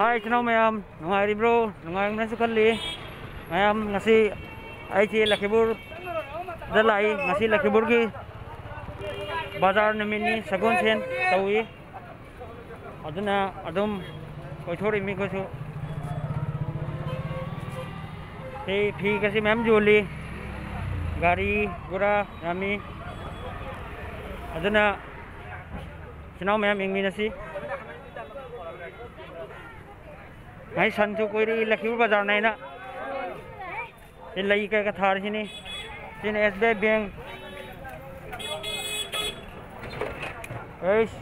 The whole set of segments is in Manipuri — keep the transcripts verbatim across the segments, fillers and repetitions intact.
ꯍꯥꯏ, ꯏꯆꯤꯟ ꯏꯅꯥꯎ ꯃꯌꯥꯝ, ꯅꯨꯡꯉꯥꯏꯔꯤꯕ꯭ꯔꯣ? ꯅꯨꯡꯉꯥꯏꯔꯝꯒꯅꯤꯁꯨ ꯈꯜꯂꯤ꯫ ꯃꯌꯥꯝ, ꯉꯁꯤ ꯑꯩꯁꯦ ꯂꯈꯤꯄꯨꯔꯗ ꯂꯥꯛꯏ꯫ ꯉꯁꯤ ꯂꯈꯤꯄꯨꯔꯒꯤ ꯕꯖꯥꯔ ꯅꯨꯃꯤꯠꯅꯤ, ꯁꯒꯣꯜꯁꯦꯟ ꯇꯧꯏ꯫ ꯑꯗꯨꯅ ꯑꯗꯨꯝ ꯀꯣꯏꯊꯣꯔꯛꯏꯃꯤ ꯑꯩꯈꯣꯏꯁꯨ꯫ ꯐꯤ, ꯐꯤꯒꯁꯤ ꯃꯌꯥꯝ ꯌꯣꯜꯂꯤ꯫ ꯒꯥꯔꯤ ꯒꯨꯔꯥ ꯌꯥꯝꯃꯤ꯫ ꯑꯗꯨꯅ ꯏꯆꯤꯟ ꯏꯅꯥꯎ ꯃꯌꯥꯝ ꯌꯦꯡꯃꯤꯟꯅꯁꯤ꯫ ꯉꯁꯤ ꯁꯟꯁꯨ ꯀꯣꯏꯔꯛꯏ, ꯂꯈꯤꯄꯨꯔ ꯕꯖꯥꯔꯅ ꯍꯥꯏꯅ꯫ ꯁꯤ ꯂꯩ ꯀꯩꯀꯥ ꯊꯥꯔꯤꯁꯤꯅꯤ꯫ ꯁꯤꯅ ꯑꯦꯁ ꯕꯤ ꯑꯥꯏ ꯕꯦꯡ꯫ ꯑꯩꯁ꯫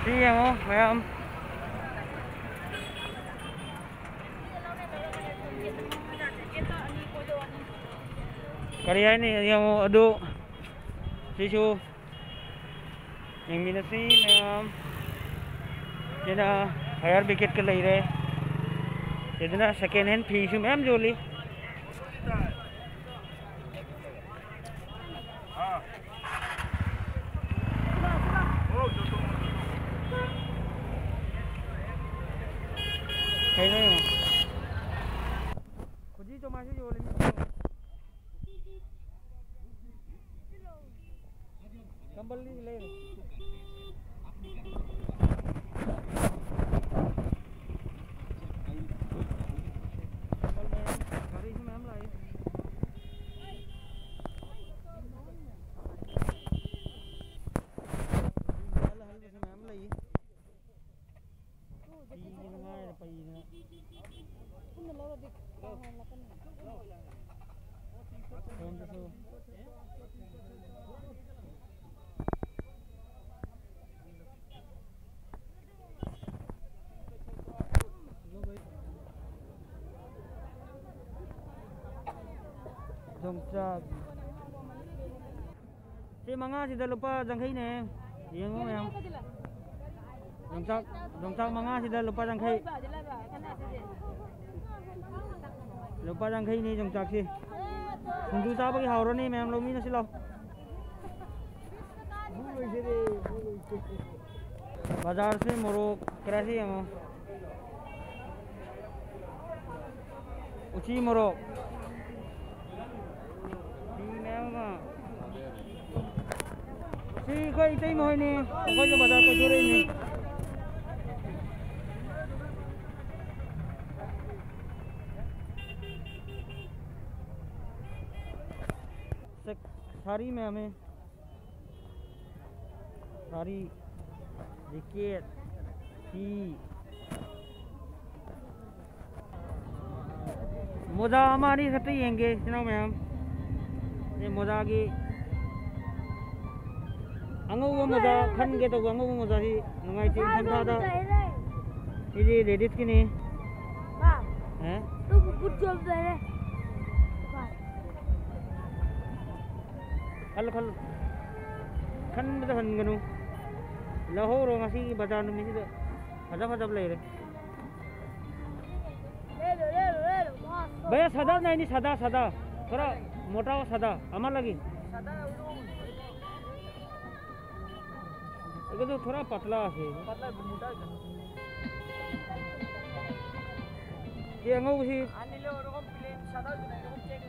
ꯁꯤ ꯌꯦꯡꯉꯣ ꯃꯌꯥꯝ꯫ ꯀꯔꯤ ꯍꯥꯏꯅꯤ? ꯌꯦꯡꯉꯣ ꯑꯗꯨ꯫ ꯁꯤꯁꯨ ꯌꯦꯡꯃꯤꯟꯅꯁꯤ ꯃꯌꯥꯝ꯫ ꯁꯤꯅ ꯐꯥꯌꯔ ꯕ꯭ꯔꯤꯒꯦꯗꯀ ꯂꯩꯔꯦ꯫ ꯁꯤꯗꯅ ꯁꯦꯀꯦꯟ ꯍꯦꯟ ꯐꯤꯁꯨ ꯃꯌꯥꯝ ꯌꯣꯜꯂꯤ꯫ ꯀꯩꯅꯣ ꯌꯦꯡꯉꯣ꯫ ꯈꯨꯖꯤ ꯆꯣꯃꯥꯏꯁꯨ ꯌꯣꯜꯂꯤ ꯃꯤ꯫ ꯀꯝꯕꯜꯗꯤ ꯂꯩꯔꯦ꯫ ꯀꯝꯕꯜ ꯃꯌꯥꯝ, ꯒꯥꯔꯤꯁꯨ ꯃꯌꯥꯝ ꯂꯥꯛꯏ꯫ ꯑꯍꯜ ꯑꯍꯜꯕꯁꯨ ꯃꯌꯥꯝ ꯂꯩ꯫ ꯄꯤꯗꯅ ꯉꯥꯏꯔ ꯄꯩꯗꯅ꯫ ꯄꯨꯟꯅ ꯂꯧꯔꯗꯤ ꯀꯥꯡ ꯍꯣꯡꯂꯛꯀꯅꯤ꯫ ꯁꯣꯝꯗꯁꯨ꯫ ꯌꯣꯡꯆꯥꯛ꯫ ꯁꯤ ꯃꯉꯥꯁꯤꯗ ꯂꯨꯄꯥ ꯌꯥꯡꯈꯩꯅꯦ꯫ ꯌꯦꯡꯉꯣ ꯃꯌꯥꯝ꯫ ꯌꯣꯡꯆꯥꯛ, ꯌꯣꯡꯆꯥꯛ ꯃꯉꯥꯁꯤꯗ ꯂꯨꯄꯥ ꯌꯥꯡꯈꯩ꯫ ꯂꯨꯄꯥ ꯌꯥꯡꯈꯩꯅꯤ ꯌꯣꯡꯆꯥꯛꯁꯤ꯫ ꯁꯤꯡꯖꯨ ꯆꯥꯕꯒꯤ ꯍꯥꯎꯔꯅꯤ ꯃꯌꯥꯝ, ꯂꯧꯃꯤꯟꯅꯁꯤ ꯂꯥꯎ꯫ ꯕꯖꯥꯔꯁꯦ ꯃꯣꯔꯣꯛ ꯀꯔꯥꯏꯁꯦ ꯌꯦꯡꯉꯣ꯫ ꯎꯆꯤ ꯃꯣꯔꯣꯛ꯫ ꯐꯤ ꯃꯌꯥꯝ ꯑꯃ꯫ ꯁꯤ ꯑꯩꯈꯣꯏ ꯏꯇꯩꯃ ꯍꯣꯏꯅꯤ꯫ ꯑꯩꯈꯣꯏꯁꯨ ꯕꯖꯥꯔ ꯀꯣꯏꯊꯣꯔꯛꯏꯅꯤ꯫ ꯁꯛ-, ꯁꯥꯔꯤ ꯃꯌꯥꯝꯅꯤ꯫ ꯁꯥꯔꯤ, ꯖꯤꯀꯦꯠ, ꯐꯤ꯫ ꯃꯣꯖꯥ ꯑꯃ ꯑꯅꯤ ꯈꯛꯇ ꯌꯦꯡꯒꯦ, ꯏꯆꯤꯟ ꯏꯅꯥꯎ ꯃꯌꯥꯝ꯫ ꯁꯤ ꯃꯣꯖꯥꯒꯤ ꯑꯉꯧꯕ ꯃꯣꯖꯥ ꯈꯟꯒꯦ ꯇꯧꯕ, ꯑꯉꯧꯕ ꯃꯣꯖꯥꯁꯤ ꯅꯨꯡꯉꯥꯏꯇꯦ ꯏꯪꯊꯝꯊꯥꯗ꯫ ꯁꯤꯗꯤ ꯂꯦꯗꯤꯁꯀꯤꯅꯤ꯫ ꯍꯥ? ꯑꯦ? ꯇꯨꯕꯨ ꯕꯨꯠ ꯌꯣꯟꯕ ꯂꯩꯔꯦ꯫ ꯈꯜꯂꯨ, ꯈꯜꯂꯨ꯫ ꯈꯟꯕꯗ ꯍꯟꯒꯅꯨ꯫ ꯂꯧꯍꯧꯔꯣ, ꯉꯁꯤꯒꯤ ꯕꯖꯥꯔ ꯅꯨꯃꯤꯠꯁꯤꯗ ꯐꯖ ꯐꯖꯕ ꯂꯩꯔꯦ꯫ ले लो, ले लो, ले लो, मस्त। भैया, सादा नहीं, नहीं, सादा, सादा। थोड़ा मोटा हो, सादा। আমার লাগি। सादा है, वो। ये तो थोड़ा पतला है। पतला है, मोटा है। ये अंगो उसी। अन्य ले, ओरकम प्लेन, सादा जो नहीं, ओरकम चेक।